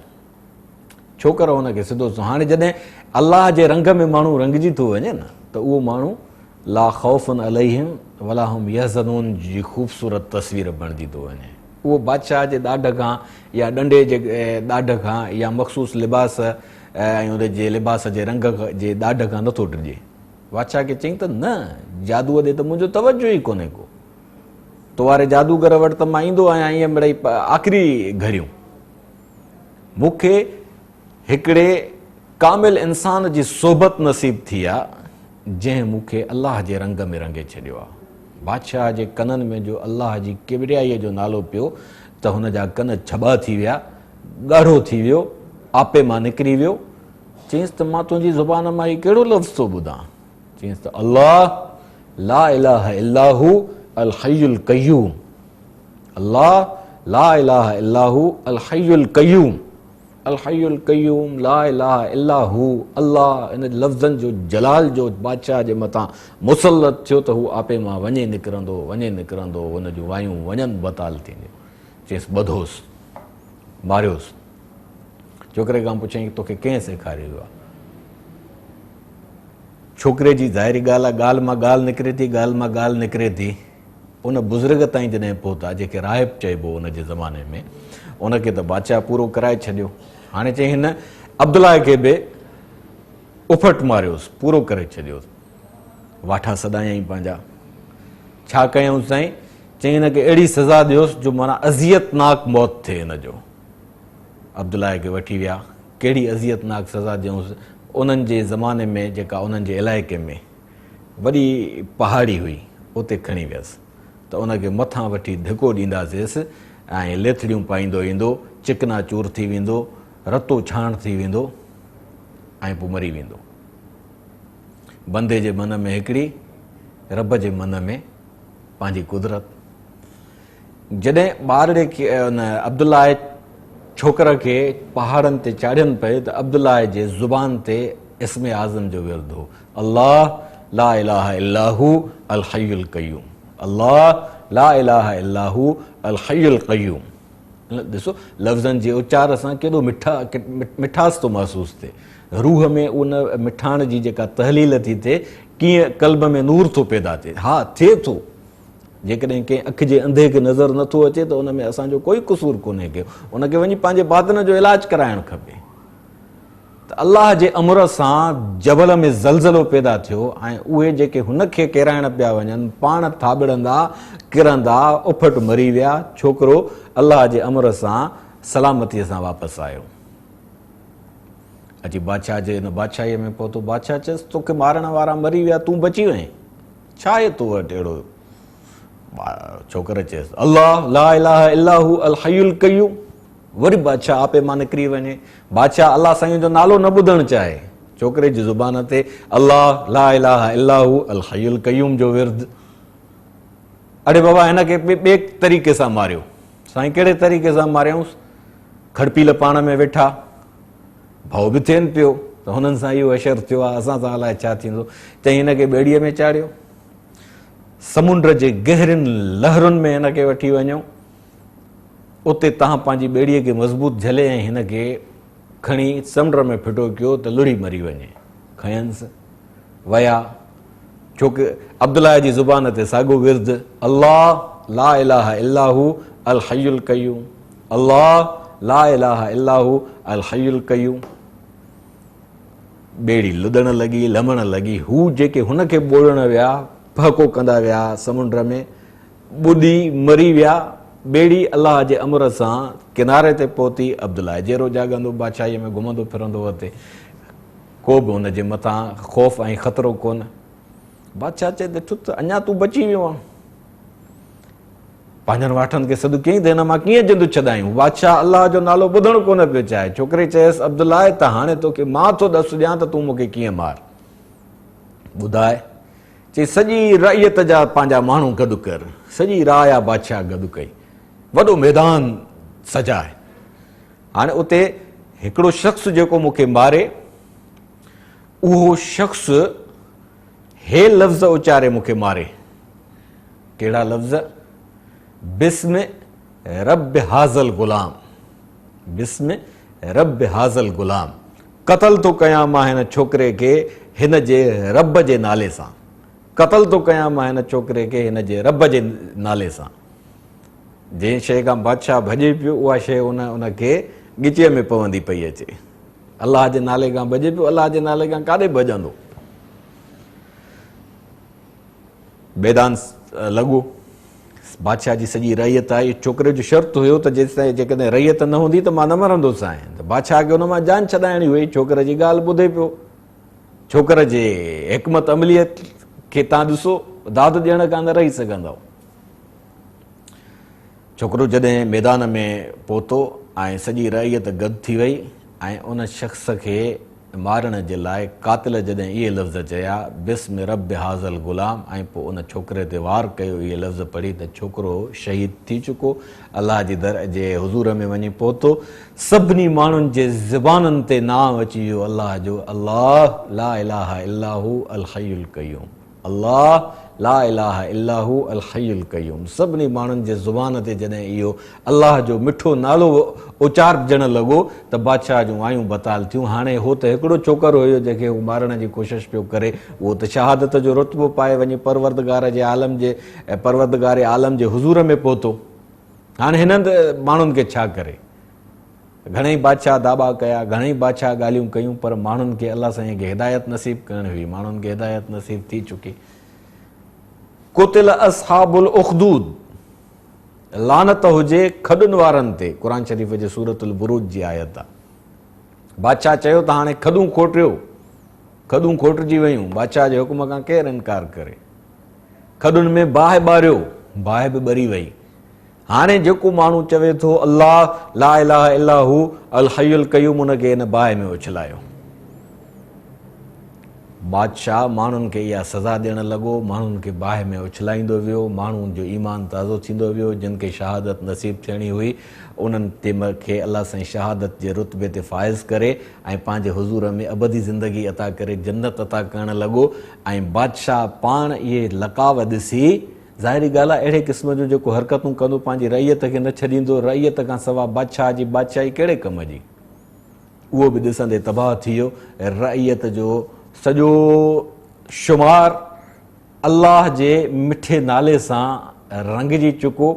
ڇوڪر هن کي سڌو سنئون هاڻي جڏهن الله جي رنگ ۾ ماڻهو رنگجي ٿو وڃي نه ته اهو ماڻهو لا خوف عليهم ولا هم يحزنون جي خوبصورت تصوير بڻجي ٿو وڃي. اهو بادشاهه جي ڏاڍ کان يا ڏنڊي جي ڏاڍ کان يا مخصوص لباس ۽ ان جي لباس جي رنگ جي ڏاڍ کان نٿو ڊڄي. بادشاهه کي چيائين ته نه جادوء ڏي ته منهنجو توجه ئي ڪونهي ڪو. تو واري جادوگر وٽ ته مان ايندو آهيان ائين مڙئي آخري گهڙيون. مون کي هڪڙي ڪامل انسان جي صحبت نصيب ٿي آ، جنهن مون کي الله جي رنگ ۾ رنگي ڇڏيو آ. بادشاهه جي ڪنن ۾ جو الله جي ڪبريائيء جو نالو پيو ته هن جا ڪن ڇٻا ٿي ويا، ڳاڙهو ٿي ويو، آپي مان نڪري ويو. چيائينس ته مان تنهنجي زبان مان هي ڪهڙو لفظ ٿو ٻڌان؟ چيائينس ته الله لا اله الا هو الحي القيوم. الله لا اله الا هو الحي القيوم الحي القيوم لا اله الا هو الله ان لفظن جو جلال جو بادشاهه جي مٿان مسلط ٿيو ته هو آپي مان وڃي نڪرندو وڃي نڪرندو هن جون وايون وڃن بتال ٿينديون چيس ٻڌوس ماريوس ڇوڪري کان پڇيائين توکي ڪنهن سيکاريو آهي ڇوڪري جي ظاهري ڳالهه آهي ڳالهه مان ڳالهه نڪري ٿي ڳالهه مان ڳالهه نڪري ٿي ان بزرگ تائين جڏهن پهتا، جنهن کي راهب چئبو هو ان جي زماني ۾، ان کي ته بادشاهه پورو ڪرائي ڇڏيو. هاڻي چئي هن عبدالله کي به اڦٽ ماريوس، پورو ڪري ڇڏيوس. واٺا سڏايائين پنهنجا. ڇا ڪيائون سائين؟ چئي هن کي اهڙي سزا ڏيوس جو معنيٰ اذيتناڪ موت ٿئي هن جو. عبدالله کي وٺي ويا. ڪهڙي اذيتناڪ سزا ڏيونس؟ انهن جي زماني ۾ جيڪا انهن جي علائقي ۾. وڏي پهاڙي هئي، اتي کڻي ويس ته ان کي مٿان وٺي ڌڪو ڏينداسيس ۽ ليٿڙيون پائيندو ايندو، چڪنا چور ٿي ويندو، رتو ڇاڻ ٿي ويندو ۽ پوء مري ويندو. بندي جي من ۾ هڪڙي، رب جي من ۾ پنهنجي قدرت. جڏهن ٻارڙي کي ان عبدالله ڇوڪر کي پهاڙن تي چاڙهين پئي ته عبدالله جي زبان تي اسم اعظم جو ورد هو، الله لا اله الا هو الحي القيوم الله لا اله الا هو الحي القيوم. ڏسو لفظن جي اچار سان ڪيڏو مٺا مٺاس ٿو محسوس ٿئي، روح ۾ ان مٺاڻ جي جيڪا تحليل ٿي ٿئي، ڪيئن قلب ۾ نور ٿو پيدا ٿئي. ها ٿئي ٿو. جيڪڏهن ڪنهن اک جي انڌي کي نظر نه ٿو اچي ته ان ۾ اسان جو ڪوئي قصور ڪونهي ڪيو، ان کي وڃي پنهنجي باطن جو علاج ڪرائڻ کپي. ته الله جي امر سان جبل ۾ زلزلو پيدا ٿيو ۽ اهي جيڪي هن کي ڪيرائڻ پيا وڃن پاڻ ٿاٻڙندا ڪرندا اڦٽ مري ويا، ڇوڪرو الله جي امر سان سلامتيء سان واپس آيو. اچي بادشاهه جي ان بادشاهيء ۾ پهتو. بادشاهه چيس، توکي مارڻ وارا مري ويا، تون بچي وئين. ڇا آهي تو وٽ اهڙو؟ ڇوڪر چيس، الله لا اله الا هو الحي القيوم. وري بادشاهه آپي مان نڪري وڃي. بادشاهه الله سائين جو نالو نه ٻڌڻ چاهي. ڇوڪري جي زبان تي الله لا اله الا هو الحي القيوم جو ورد. اڙي بابا هن کي ٻئي طريقي سان ماريو. سائين ڪهڙي طريقي سان ماريائونس؟ کڙپيل پاڻ ۾ ويٺا. ڀؤ به ٿين پيو ته هنن سان اهو حشر ٿيو آهي، اسان سان الائي ڇا ٿيندو. چيائين هن کي ٻيڙيء ۾ چاڙهيو، سمنڊ جي گهرين لهرن ۾ هن کي وٺي وڃو، اتي توهان پنهنجي ٻيڙيء کي مضبوط جهلي ۽ هن کي کڻي سمنڊ ۾ ڦٽو ڪيو ته لڙهي مري وڃي. کنينس ويا. ڇوڪه عبدالله جي زبان تي ساڳو ورد، الله لا اله الا هو الحي القيوم، الله لا اله الا هو الحي القيوم. ٻيڙي لڏڻ لڳي، لمڻ لڳي. هو جيڪي هن کي ٻوڙڻ ويا، ڦهڪو ڪندا ويا سمنڊ ۾، ٻڏي مري ويا. ٻيڙي الله جي امر سان ڪناري تي پهتي. عبدالله جيئرو جاڳندو بادشاهيء ۾ گهمندو ڦرندو وتي. ڪو به هن جي مٿان خوف ۽ خطرو ڪونه. بادشاهه چئي ڏٺو ته اڃا تون بچي ويو آن. پنهنجن واٺن کي سڏ ڪيائين ته هن مان ڪيئن جند ڇڏايون. بادشاهه الله جو نالو ٻڌڻ ڪونه پيو چاهي. ڇوڪري چيس، عبدالله ته هاڻي توکي مان ٿو ڏس ڏيان ته تون مون کي ڪيئن مار. ٻڌاء. چي سڄي رعيت جا پنهنجا ماڻهو گڏ ڪر. سڄي رعايا بادشاهه گڏ ڪئي. وڏو ميدان سجاء. هاڻي اتي هڪڙو شخص جيڪو مون کي ماري، اهو شخص هي لفظ اچاري مون کي ماري. ڪهڙا لفظ؟ بسم رب هذا الغلام، بسم رب هذا الغلام، قتل ٿو ڪيان مان هن ڇوڪري کي هن جي رب جي نالي سان، قتل ٿو ڪيان مان هن ڇوڪري کي هن جي رب جي نالي سان. جنهن شيء کان بادشاهه ڀڄي پيو اها شيء ان ان کي ڳچيء ۾ پوندي پئي اچي. الله جي نالي کان ڀڄي پيو، الله جي نالي کان ڪاڏي ڀڄندو؟ ميدان لڳو. بادشاهه جي سڄي رعيت آئي. ڇوڪري جو شرط هيو ته جيستائين جيڪڏهن رعيت نه هوندي ته مان نه مرندوسانء. ته بادشاهه کي ان مان جان ڇڏائڻي هئي. ڇوڪر جي ڳالهه ٻڌي پيو. ڇوڪر جي حڪمت عمليء کي تان ڏسو، داد ڏيڻ کان نه رهي سگهندؤ. ڇوڪرو جڏهن ميدان ۾ پهتو ۽ سڄي رعيت گڏ ٿي وئي ۽ ان شخص کي مارڻ جي لاء قاتل جڏهن اهي لفظ چيا، بسم رب هذا الغلام ۽ پوء ان ڇوڪري تي وار ڪيو اهي لفظ پڙهي ته ڇوڪرو شهيد ٿي چڪو، الله جي در جي حضور ۾ وڃي پهتو. سڀني ماڻهن جي زبانن تي نانء اچي ويو الله جو، الله لا اله الا هو الحي القيوم. الله لا اله الا هو الحي القيوم سڀني ماڻهن جي زبان تي جڏهن اهو الله جو مٺو نالو اچارجڻ لڳو ته بادشاهه جون وايون بتال ٿيون. هاڻي هو ته هڪڙو ڇوڪر هيو جنهن کي هو مارڻ جي ڪوشش پيو ڪري. اهو ته شهادت جو رتبو پائي وڃي پروردگار جي عالم جي پروردگار عالم جي حضور ۾ پهتو. هاڻي هنن ماڻهن کي ڇا ڪري؟ گهڻئي بادشاهه داٻا ڪيا، گهڻئي بادشاهه ڳالهيون ڪيون، پر ماڻهن کي الله سائين کي هدايت نصيب ڪرڻي هئي، ماڻهن کي هدايت نصيب ٿي چڪي. قتل اصحاب الاخدود، لعنت هجي کڏن وارن تي، قرآن شريف جي سورة البروج جي آيت آ. بادشاهه چيو ته هاڻي کڏون کوٽيو، کڏون کوٽجي ويون، بادشاهه جي حڪم کان ڪير انڪار ڪري. کڏن ۾ باهه ٻاريو، باهه به ٻري وئي. هاڻي جيڪو ماڻهو چوي ٿو الله لا اله الا هو الحي القيوم ان کي هن باهه ۾ اڇلايو. بادشاهه ماڻهن کي اها سزا ڏيڻ لڳو، ماڻهن کي باهه ۾ اڇلائيندو ويو، ماڻهن جو ايمان تازو ٿيندو ويو، جن کي شهادت نصيب ٿيڻي هئي انهن تي کي الله سائين شهادت جي رتبي تي فائز ڪري ۽ پنهنجي حضور ۾ ابدي زندگي عطا ڪري جنت عطا ڪرڻ لڳو ۽ بادشاهه پاڻ اهي لقاء ڏسي ظاهري ڳالهه آهي اهڙي قسم جون جيڪو حرڪتون ڪندو پنهنجي رعيت کي نه ڇڏيندو، رعيت کان سوا بادشاهه جي بادشاهي ڪهڙي ڪم جي؟ اهو به ڏسندي تباهه ٿي ويو. رعيت جو سڄو شمار الله جي مٺي نالي سان رنگجي چڪو،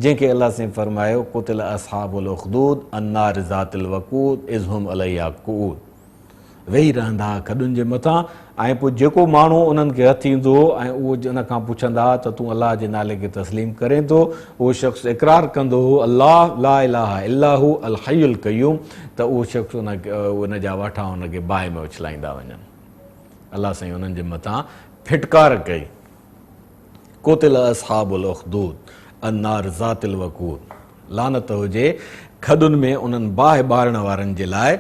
جنهن کي الله سائين فرمايو، قتل اصحاب الاخدود النار ذات الوقود اذ هم عليها قعود. ويهي رهندا ها کڏن جي مٿان ۽ پوء جيڪو ماڻهو انهن کي هٿ ايندو هو ۽ اهو ان کان پڇندا ها ته تون الله جي نالي کي تسليم ڪرين ٿو؟ اهو شخص اقرار ڪندو هو الله لا اله الا هو الحي القيوم ته اهو شخص ان ان جا واٺا ان کي باهه ۾ اڇلائيندا وڃن. الله سائين انهن جي مٿان ڦٽڪار ڪئي. قتل اصحاب الاخدود النار ذات الوقود لعنت هجي کڏن ۾ انهن باهه ٻارڻ وارن جي لاء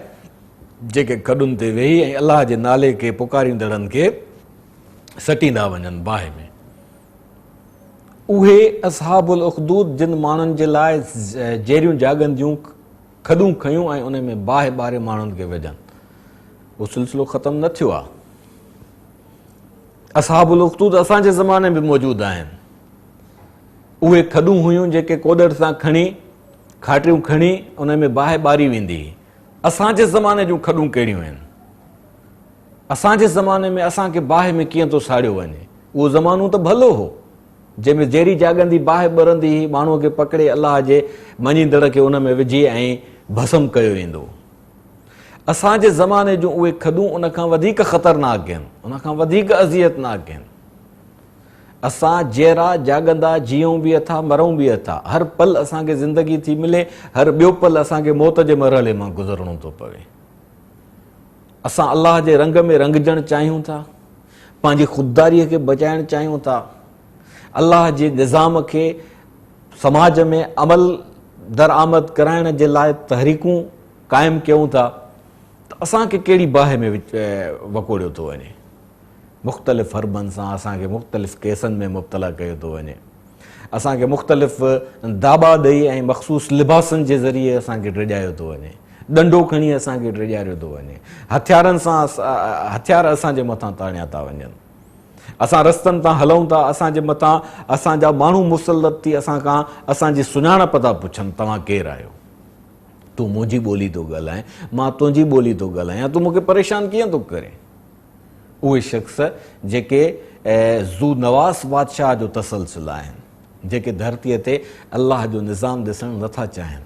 جيڪي کڏن تي ويهي ۽ الله جي نالي کي پڪاريندڙن کي سٽيندا وڃن باهه ۾. اهي اصحاب الاخدود جن ماڻهن جي لاء جيريون جاڳنديون کڏون کنيون ۽ ان ۾ باهه ٻاري ماڻهن کي وجهن. اهو سلسلو ختم نه ٿيو آهي. اصحاب الاخدود اسان جي زماني ۾ به موجود آهن. اهي کڏون هيون جيڪي ڪوڏر سان کڻي کاٽيون کڻي ان ۾ باهه ٻاري ويندي هئي. اسان جي زماني جون کڏون ڪهڙيون آهن؟ اسان جي زماني ۾ اسان کي باهه ۾ ڪيئن ٿو ساڙيو وڃي؟ اهو زمانو ته ڀلو هو، جنهن ۾ جيري جاڳندي باهه ٻرندي هئي، ماڻهوء کي پڪڙي الله جي مڃيندڙ کي ان ۾ وجهي ۽ ڀسم ڪيو ويندو هو. اسان جي زماني جون اهي کڏون ان کان وڌيڪ خطرناڪ آهن، ان کان وڌيڪ اذيتناڪ آهن. اسان جيئرا جاڳندا جيئون به اٿا مرون به اٿا. هر پل اسان کي زندگي ٿي ملي، هر ٻيو پل اسان کي موت جي مرحلي مان گذرڻو ٿو پوي. اسان الله جي رنگ ۾ رنگجڻ چاهيون ٿا، پنهنجي خودداريء کي بچائڻ چاهيون ٿا، الله جي نظام کي سماج ۾ عمل درآمد ڪرائڻ جي لاء تحريڪون قائم ڪيون ٿا ته اسان کي ڪهڙي باهه ۾ وڪوڙيو ٿو وڃي. مختلف حربن سان اسان کي مختلف ڪيسن ۾ مبتلا ڪيو ٿو وڃي. اسان کي مختلف داٻا ڏئي ۽ مخصوص لباسن جي ذريعي اسان کي ڊيڄايو ٿو وڃي. ڏنڊو کڻي اسان کي ڊيڄاريو ٿو وڃي. هٿيارن سان هٿيار اسان جي مٿان تاڻيا ٿا وڃن. اسان رستن تان هلون ٿا اسان جي مٿان اسان جا ماڻهو مسلط ٿي اسان کان اسان جي سڃاڻپ ٿا پڇن توهان ڪير آهيو؟ تون منهنجي ٻولي ٿو ڳالهائين، مان تنهنجي ٻولي ٿو ڳالهايان، تون مون کي پريشان ڪيئن ٿو ڪرين؟ اهي شخص جيڪي ذو نواس بادشاهه جو تسلسل آهن، جيڪي ڌرتيء تي الله جو نظام ڏسڻ نه ٿا چاهين،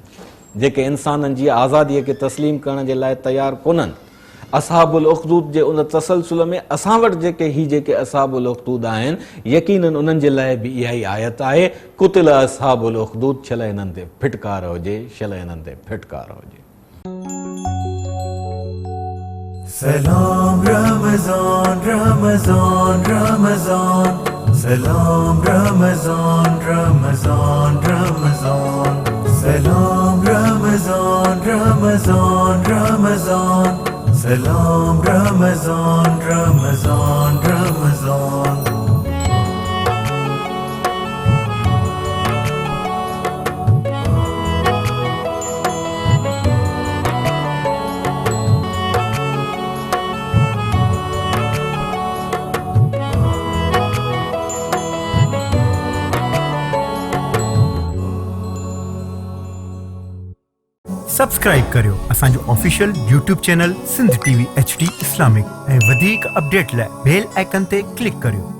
جيڪي انسانن جي آزاديء کي تسليم ڪرڻ جي لاء تيار ڪونهن، اصحاب الاخدود جي ان تسلسل ۾ اسان وٽ جيڪي هي جيڪي اصحاب الاخدود آهن، يقيناً انهن جي لاء به اها ئي آيت آهي، قتل اصحاب الاخدود شل انهن تي ڦٽڪار هجي، شل انهن تي ڦٽڪار هجي. سلام رمضان رمضان رمضان سلام رمضان رمضان رمضان سلام رمضان رمضان رمضان سلام رمضان رمضان رمضان. Subscribe ڪريو اسان جو official YouTube channel Sindh T V H D Islamic ۽ وڌيڪ اپڊيٽ لاء بيل آئيڪن تي ڪلڪ ڪريو.